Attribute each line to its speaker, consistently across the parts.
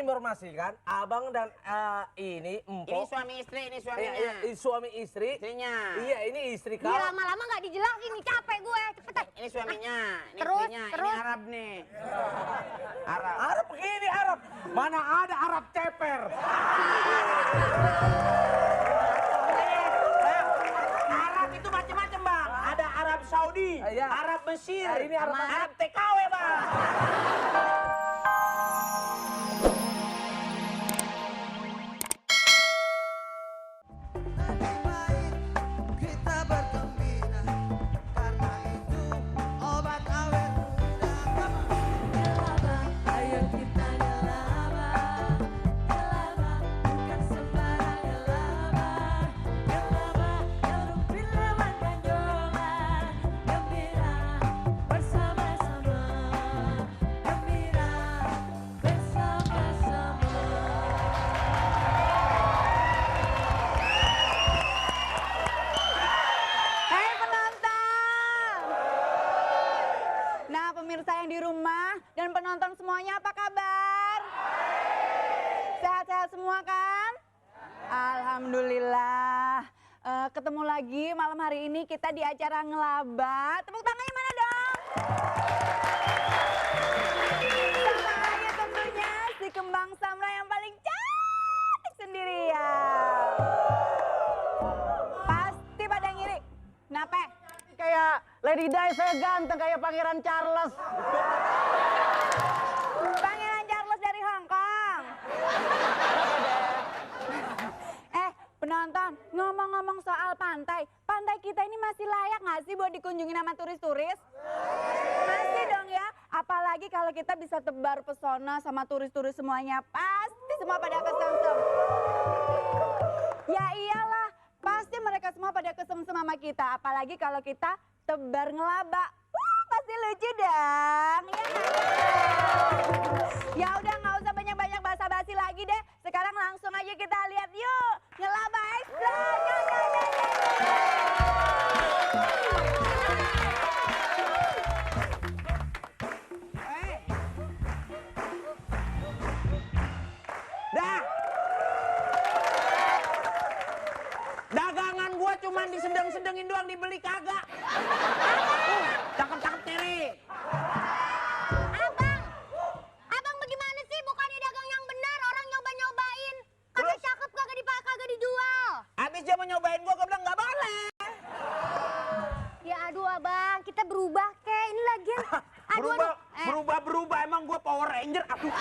Speaker 1: menginformasikan abang dan ini empok.
Speaker 2: Ini suami istri, ini suaminya.
Speaker 1: Suami istri.
Speaker 2: Istrinya.
Speaker 1: Iya, ini istri kau.
Speaker 3: Ini lama-lama nggak dijelasin nih, capek gue. Cepetan.
Speaker 2: Ini suaminya, ini
Speaker 3: Terus,
Speaker 2: istrinya,
Speaker 3: terus.
Speaker 2: ini Arab nih. Arab.
Speaker 1: Arab begini Arab. Mana ada Arab ceper.
Speaker 2: Arab itu macam-macam bang. Ada Arab Saudi,
Speaker 1: Iya.
Speaker 2: Arab Mesir,
Speaker 1: Ini Arab
Speaker 2: sama
Speaker 1: mana?
Speaker 2: Arab TKW bang.
Speaker 4: Lebih baik kita bergembira, karena itu obat awet muda. Gelaba, ayo kita gelaba. Gelaba, bukan sembarang gelaba. Gelaba, yang rumpin lewat ganjolan. Gembira bersama-sama. Gembira bersama-sama.
Speaker 5: Hei penonton! Nah pemirsa yang di rumah dan penonton semuanya apa kabar? Sehat-sehat semua kan? Alhamdulillah. Ketemu lagi malam hari ini kita di acara Ngelaba. Tepuk tangannya mana dong? Sama aja tentunya si Kembang Samra yang paling cantik sendirian. Pasti pada ngiri. Kenapa?
Speaker 6: Kayak Lady Di, saya ganteng kayak Pangeran Charles.
Speaker 5: Pangeran Charles dari Hong Kong. Penonton, ngomong-ngomong soal pantai, pantai kita ini masih layak nggak sih buat dikunjungi sama turis-turis? Masih dong ya, apalagi kalau kita bisa tebar pesona sama turis-turis semuanya, pasti semua pada kesemsem. Ya iyalah, pasti mereka semua pada kesemsem sama kita, apalagi kalau kita tebar ngelaba. Wah, pasti lucu dong. Ya nggak? Ya udah nggak usah banyak-banyak basa-basi lagi deh. Sekarang langsung aja kita lihat yuk. Ngelaba Ekstra. Yo, yo, yo, yo.
Speaker 2: Dah. Dagangan gua cuman disedeng-sedengin doang, dibeli kagak. Cakep-cakep Teri.
Speaker 3: Abang bagaimana sih? Bukannya dagang yang benar, orang nyoba-nyobain. Kagak
Speaker 2: Terus?
Speaker 3: cakep, kagak dijual.
Speaker 2: Habis dia mau nyobain gua bilang nggak boleh.
Speaker 3: Ya aduh abang, kita berubah kek. Ini lagian. Aduh,
Speaker 2: Berubah. Emang gua Power Ranger. Aduh.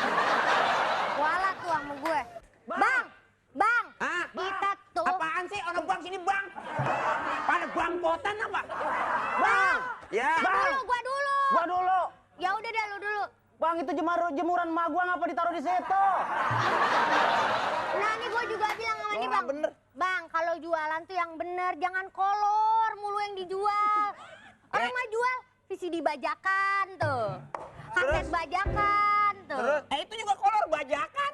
Speaker 3: Walat tuh sama gue. Bang.
Speaker 2: Hah?
Speaker 3: Kita tuh.
Speaker 2: Apaan sih? Orang bang sini bang. Pada bangkotan apa?
Speaker 6: Bang!
Speaker 2: Ya.
Speaker 3: Gua dulu.
Speaker 6: Gua dulu.
Speaker 3: Ya udah deh lu dulu.
Speaker 6: Bang, itu jemuran emak gua ngapa ditaruh di situ?
Speaker 3: Nah ini gue juga bilang sama ini
Speaker 2: Orang
Speaker 3: bang.
Speaker 2: bener.
Speaker 3: Bang kalau jualan tuh yang bener, jangan kolor mulu yang dijual. Orang mah jual VCD bajakan tuh. Kaset
Speaker 2: Terus?
Speaker 3: bajakan tuh.
Speaker 2: Terus? Itu juga kolor bajakan.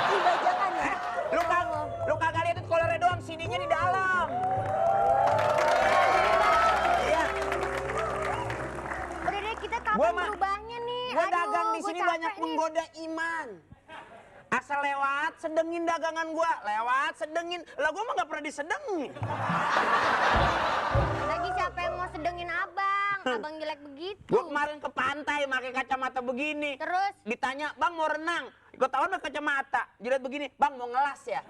Speaker 3: Di bajakan ya.
Speaker 2: Lu kagak lihat itu kolornya doang, CD-nya di dalam. Iya.
Speaker 3: Udah deh kita
Speaker 2: Gua
Speaker 3: kapan
Speaker 2: mah-
Speaker 3: berubahnya nih.
Speaker 2: Gua
Speaker 3: Aduh,
Speaker 2: dagang di
Speaker 3: gua
Speaker 2: sini
Speaker 3: capek
Speaker 2: banyak
Speaker 3: nih.
Speaker 2: menggoda iman. Asal lewat, sedengin dagangan gua. Lewat, sedengin. Lah gua mah nggak pernah disedengin.
Speaker 3: Lagi siapa yang mau sedengin abang? Abang jelek begitu.
Speaker 2: Gua kemarin ke pantai pakai kacamata begini.
Speaker 3: Terus?
Speaker 2: Ditanya, "Bang mau renang?" Gua tahu pakai kacamata. Jilat begini, "Bang mau ngelas ya?"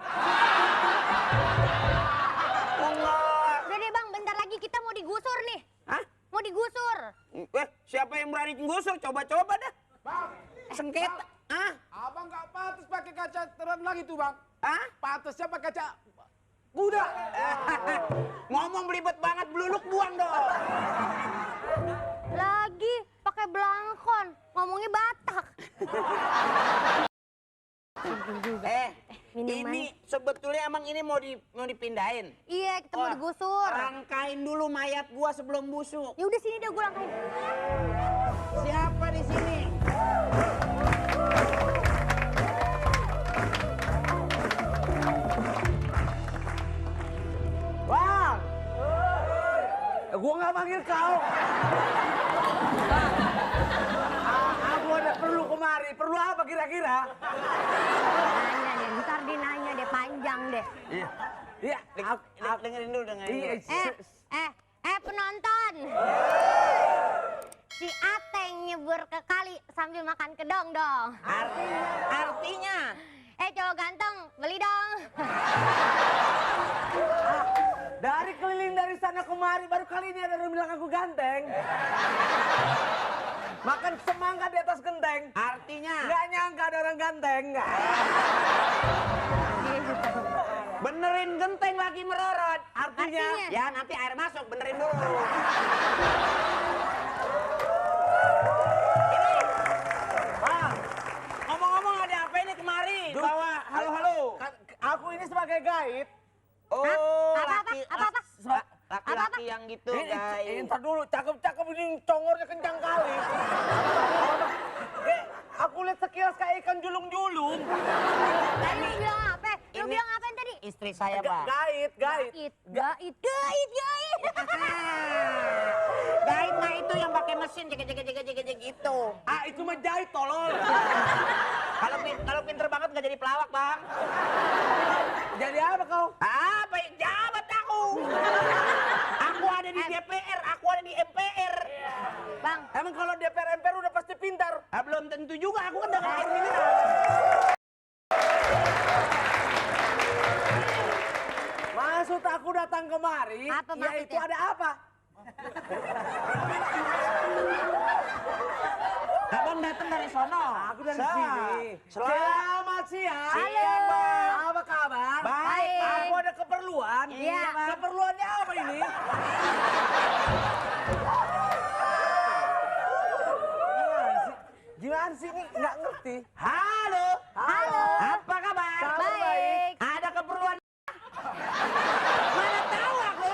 Speaker 2: Mau ngelas.
Speaker 3: Udah deh bang, bentar lagi kita mau digusur nih.
Speaker 2: Hah?
Speaker 3: Mau digusur.
Speaker 2: Siapa yang berani ngusur? Coba-coba dah.
Speaker 7: Bang,
Speaker 2: Sengketa. Ah?
Speaker 7: abang nggak pantas pakai kaca terang itu bang.
Speaker 2: Hah?
Speaker 7: Pantasnya pakai kaca kuda.
Speaker 2: Ngomong belibet banget, beluluk buang dong.
Speaker 3: Lagi pakai belangkon, ngomongnya Batak. minuman.
Speaker 2: Ini sebetulnya emang ini mau dipindahin.
Speaker 3: Iya, kita mau
Speaker 2: Wah,
Speaker 3: digusur.
Speaker 2: Rangkain dulu mayat gua sebelum busuk.
Speaker 3: Ya udah sini deh gue langkain.
Speaker 2: Siapa di sini?
Speaker 1: Bang! Gua nggak manggil kau. Aku ada perlu kemari. Perlu apa kira-kira? kira-kira.
Speaker 3: Nanya deh, ntar dia nanya deh, panjang deh.
Speaker 1: Iya,
Speaker 2: Dengerin dulu, dengerin
Speaker 1: iya,
Speaker 2: dulu.
Speaker 3: Penonton. Si Ateng nyebur ke kali sambil makan kedong dong.
Speaker 2: Artinya?
Speaker 3: Cowok ganteng, beli dong.
Speaker 1: dari keliling dari sana kemari baru kali ini ada yang bilang aku ganteng. Makan semangka di atas genteng.
Speaker 2: Artinya?
Speaker 1: Nggak nyangka ada orang ganteng.
Speaker 2: Benerin genteng lagi merorot.
Speaker 1: Artinya?
Speaker 2: Ya nanti air masuk, benerin dulu.
Speaker 1: Bang,
Speaker 2: Ngomong-ngomong ada apa ini kemari? Bawa halo-halo.
Speaker 1: aku ini sebagai guide.
Speaker 2: Oh,
Speaker 3: Apa-apa? Apa-apa?
Speaker 2: laki-laki yang gitu, guys.
Speaker 1: Ntar dulu, cakep-cakep ini congornya kencang kali. Aku lihat sekilas kayak ikan julung-julung.
Speaker 3: Tadi lu bilang apa? Lu
Speaker 2: ini-
Speaker 3: bilang apa tadi?
Speaker 2: Istri saya, Pak.
Speaker 1: Guide.
Speaker 3: Gaid.
Speaker 2: Gaib mah itu yang pakai mesin jega gitu.
Speaker 1: Ah, itu mah jahit, tolol.
Speaker 2: Kalau pinter banget nggak jadi pelawak, Bang.
Speaker 1: Jadi apa kau?
Speaker 2: Apa yang jabat aku? Aku ada di DPR, aku ada di MPR.
Speaker 3: Bang,
Speaker 1: Emang kalau DPR MPR udah pasti pintar.
Speaker 2: Belum tentu juga, aku kan dengan air mineral.
Speaker 1: Maksud aku datang kemari,
Speaker 3: Apa
Speaker 1: yaitu
Speaker 3: maksudnya?
Speaker 1: ada apa?
Speaker 2: Abang datang dari sono.
Speaker 1: Aku dari sini. Selamat siang.
Speaker 3: Halo.
Speaker 1: Bang. Apa kabar?
Speaker 3: Baik.
Speaker 1: Aku ada keperluan.
Speaker 3: Iya, Bang.
Speaker 1: Keperluannya apa ini? Gimana sih ini? Nggak ngerti.
Speaker 2: Halo.
Speaker 3: Halo.
Speaker 2: Apa kabar?
Speaker 1: Kabar baik.
Speaker 2: Ada keperluan. Mana tahu aku.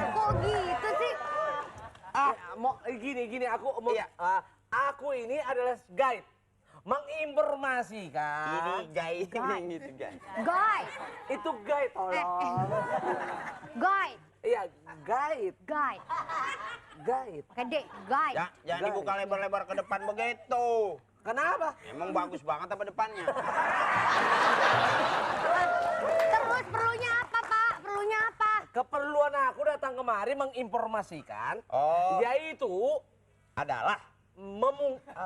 Speaker 3: kok gitu sih?
Speaker 1: Gini, aku mau.
Speaker 2: Iya.
Speaker 1: Aku ini adalah guide, menginformasikan.
Speaker 2: Ini guys, gitu guys.
Speaker 3: Guide.
Speaker 1: Itu guide, tolong.
Speaker 3: Guide.
Speaker 1: Iya, guide,
Speaker 3: Guide.
Speaker 1: guide.
Speaker 3: Pakai D, guide.
Speaker 2: Ya, jangan dibuka lebar-lebar ke depan begitu.
Speaker 1: Kenapa?
Speaker 2: Emang bagus banget apa depannya?
Speaker 3: Terus perlunya apa, Pak? Perlunya apa?
Speaker 1: Keperluan aku datang kemari menginformasikan,
Speaker 2: Oh,
Speaker 1: yaitu
Speaker 2: adalah.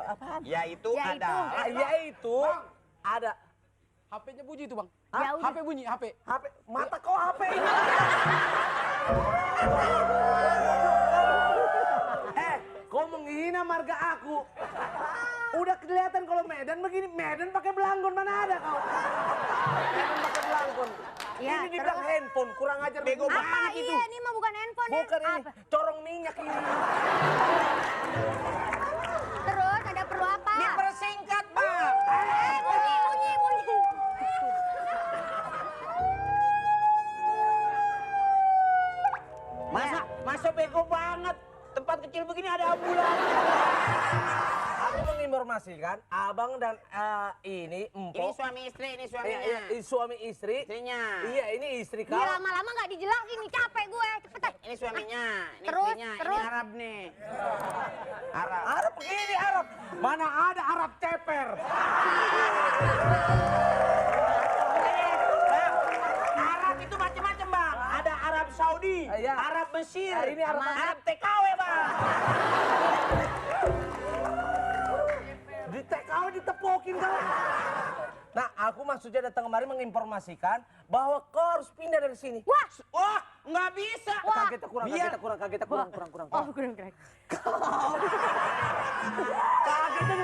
Speaker 1: apaan?
Speaker 2: Yaitu
Speaker 3: Yaitu.
Speaker 2: adalah.
Speaker 1: Yaitu ada
Speaker 7: HP-nya bunyi itu, Bang.
Speaker 3: Ya udah.
Speaker 7: HP bunyi, HP.
Speaker 1: HP. Mata kau HP ini. Kau menghina marga aku. Udah kelihatan kalau Medan begini, Medan pakai belangkon, mana ada kau? Medan pakai belangkon.
Speaker 3: Ya,
Speaker 1: Ini dibilang handphone, kurang ajar
Speaker 2: Bego
Speaker 1: begitu.
Speaker 3: Apa? Iya, ini mah bukan handphone ya.
Speaker 1: Bukan ini,
Speaker 3: Apa?
Speaker 1: corong minyak ini.
Speaker 3: Terus ada perlu apa?
Speaker 2: Dipersingkat, Bang.
Speaker 3: Bunyi.
Speaker 2: Masa bego banget. Tempat kecil begini ada ambulan.
Speaker 1: Aku menginformasikan, abang dan ini
Speaker 2: Ini
Speaker 1: empok.
Speaker 2: suami istri, ini suaminya.
Speaker 1: Ini suami istri.
Speaker 2: Istrinya.
Speaker 1: Iya, ini istri kau.
Speaker 3: Ini lama-lama nggak dijelasin nih, capek gue. Cepetan.
Speaker 2: Ini suaminya, ini
Speaker 3: Terus,
Speaker 2: istrinya,
Speaker 3: terus.
Speaker 2: ini Arab nih. Arab.
Speaker 1: Arab begini, Arab. Mana ada Arab ceper.
Speaker 2: Bang, Arab itu macam-macam, Bang. Ada Arab Saudi,
Speaker 1: Iya.
Speaker 2: Arab Mesir,
Speaker 1: Ini Arab
Speaker 2: sama
Speaker 1: apa?
Speaker 2: Arab TKW, Bang.
Speaker 1: Di TKW ditepokin kau. Nah, aku maksudnya datang kemari menginformasikan bahwa kau harus pindah dari sini.
Speaker 2: Wah, nggak bisa.
Speaker 1: Kagetnya kurang,
Speaker 2: Biar-
Speaker 1: kagetnya kurang.
Speaker 3: Oh, kurang.
Speaker 1: Kagetnya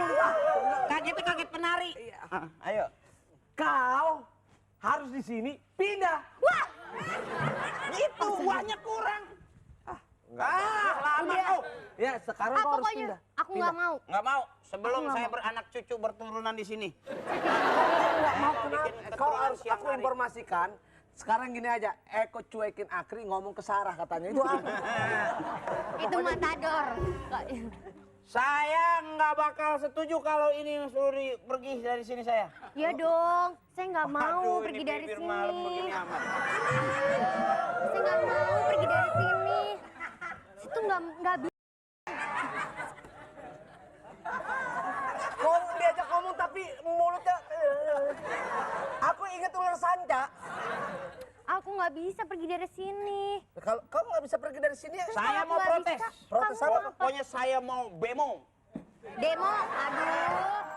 Speaker 1: kurang.
Speaker 2: Kaget penari. Ayo.
Speaker 1: Kau harus di sini pindah.
Speaker 2: Gitu, uangnya kurang. Lama kau.
Speaker 1: Ya, sekarang
Speaker 3: Ah,
Speaker 1: kau harus
Speaker 3: pokoknya
Speaker 1: pindah.
Speaker 3: aku nggak mau.
Speaker 2: Nggak mau. Sebelum
Speaker 3: Aku nggak
Speaker 2: saya
Speaker 3: mau.
Speaker 2: beranak cucu berturunan di sini.
Speaker 1: Mau
Speaker 2: bikin
Speaker 1: kenapa? Kau
Speaker 2: keturunan
Speaker 1: harus
Speaker 2: siang
Speaker 1: aku
Speaker 2: hari.
Speaker 1: informasikan. Sekarang gini aja, Eko cuekin Akri ngomong ke Sarah katanya. Itu apa?
Speaker 3: Itu matador.
Speaker 2: Saya nggak bakal setuju kalau ini suruh pergi dari sini saya.
Speaker 3: Ya dong, saya nggak mau
Speaker 2: Aduh,
Speaker 3: pergi
Speaker 2: ini
Speaker 3: dari
Speaker 2: bibir
Speaker 3: sini.
Speaker 2: malam begini amat.
Speaker 3: Saya nggak mau pergi dari sini. Situ nggak bisa.
Speaker 1: Kau ular sanca.
Speaker 3: Aku nggak bisa pergi dari sini.
Speaker 1: Kalau kamu nggak bisa pergi dari sini,
Speaker 2: Saya mau
Speaker 3: nggak
Speaker 2: protes.
Speaker 3: bisa,
Speaker 1: Protes
Speaker 3: kamu
Speaker 1: apa?
Speaker 3: apa?
Speaker 2: Pokoknya saya mau bemo.
Speaker 3: Demo, aduh.